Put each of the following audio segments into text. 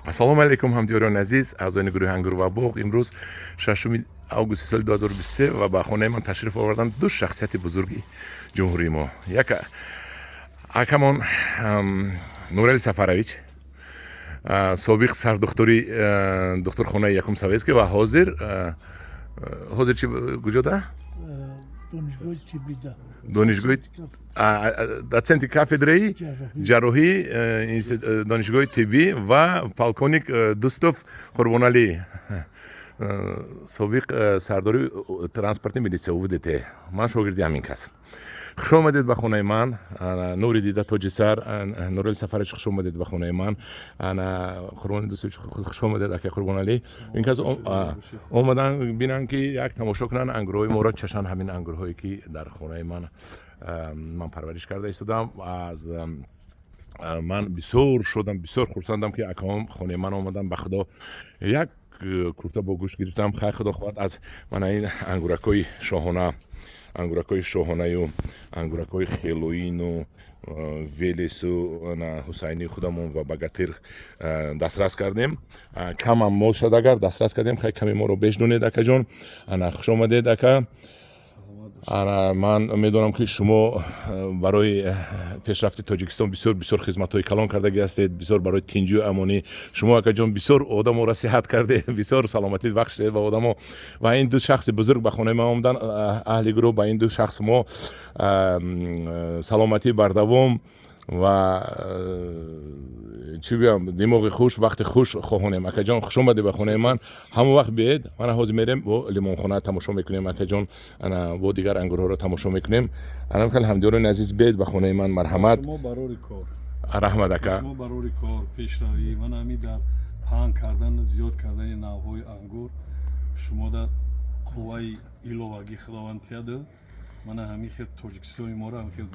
Ассалому алайкум, ҳамдиёрони азиз, аъзоёни гурӯҳи «Ангур ва боғ». Имрӯз 6 августи соли 2023 ва ба хонаи ман ташриф оварданд ду шахсияти бузурги ҷумҳурии мо. Як акамон Нурали Сафарович, собиқ сардухтури духтурхонаи якум Советский ва ҳозир чи куҷода? Донишгоҳи тиббида. Донишгоҳи дотсенти кафедраи ҷарроҳӣ, донишгоҳи тиббӣ ва полковник Дустов Қурбоналӣ, собиқ сардори транспорти милитсия УВДТ. Ман шогирди ҳамин кас. Хуш омадед ба хонаи ман, нури дида, тоҷи сар. Нурали Сафарович, хуш омадед ба хонаи ман. Қурбони Дустович, хуш омадед, акай Қурбоналӣ. Ин кас омадан бинанд, ки як тамошо кунанд ангурҳои моро, чашанд ҳамин ангурҳое, ки дар хонаи ман парвариш карда истодам. Аз ман бисёр шодам, бисёр хурсандам, ки акаҳом хонаи ман омаданд. Ба худо, як курта бо гӯшт гирифтам. Хайр, худо хоҳад, аз мана ин ангуракҳои шоҳона, ангуракҳои шоҳонаю ангуракҳои Хелоину Велесу Ҳусайни худамон ва Багатир дастрас кардем. Камам мол шуд, агар дастрас кардем, хай, каме моро беш донед, акаҷон. Ана, хуш омадед, ака. Ана, ман медонам, ки шумо барои пешрафти Тоҷикистон бисёр, бисёр хизматҳои калон кардагӣ ҳастед, бисёр барои тинҷию амонӣ. Шумо, акаҷон, бисёр одаморо сиҳат карде, бисёр саломатӣ бахшидед ба одамо. Ва ин ду шахси бузург ба хонаи ман омадан. Аҳли гурӯҳ, ба ин ду шахс мо саломатӣ бардавом ва, чӣ гӯям, димоғи хуш, вақти хуш хоҳонем. Акаҷон, хуш омадӣ ба хонаи ман. Ҳамон вақт биед. Мана, ҳозир мерем, бо лимонхона тамошо мекунем, акаҷон, ана, бо дигар ангурҳоро тамошо мекунем. Ана, хел, ҳамдиёрони азиз, биед ба хонаи ман, марҳамат. Шумо барори кор. Раҳмат, ака. Шумо барори кор, пешравӣ. Ман ҳамин дар паҳн кардан, зиёд кардани навъҳои ангур шумо дар қувваи иловагӣ Худованд тияду. Мана, ҳамин хел Тоҷикистони моро ҳамин хел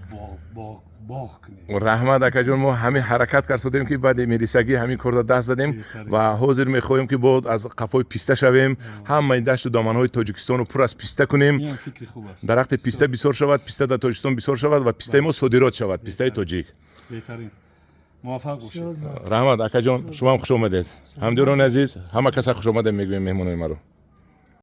боғ боғ кунед. Раҳмат, акаҷон. Мо ҳамин ҳаракат кардем, ки баъди милисагӣ ҳамин корро даст задем ва ҳозир мехоҳем, ки бо аз қафои писта шавем, ҳамаи дашту доманҳои Тоҷикистонро пур аз писта кунем. Ин ҳам фикри хуб аст. Дарахти писта бисёр шавад, писта дар Тоҷикистон бисёр шавад ва пистаи мо содирот шавад, пистаи тоҷик. Беҳтарин, муваффақ бошед. Раҳмат, акаҷон, шумоам хуш омадед. Ҳамдиёрони азиз, ҳама каса хуш омадем мегӯем, меҳмонои маро.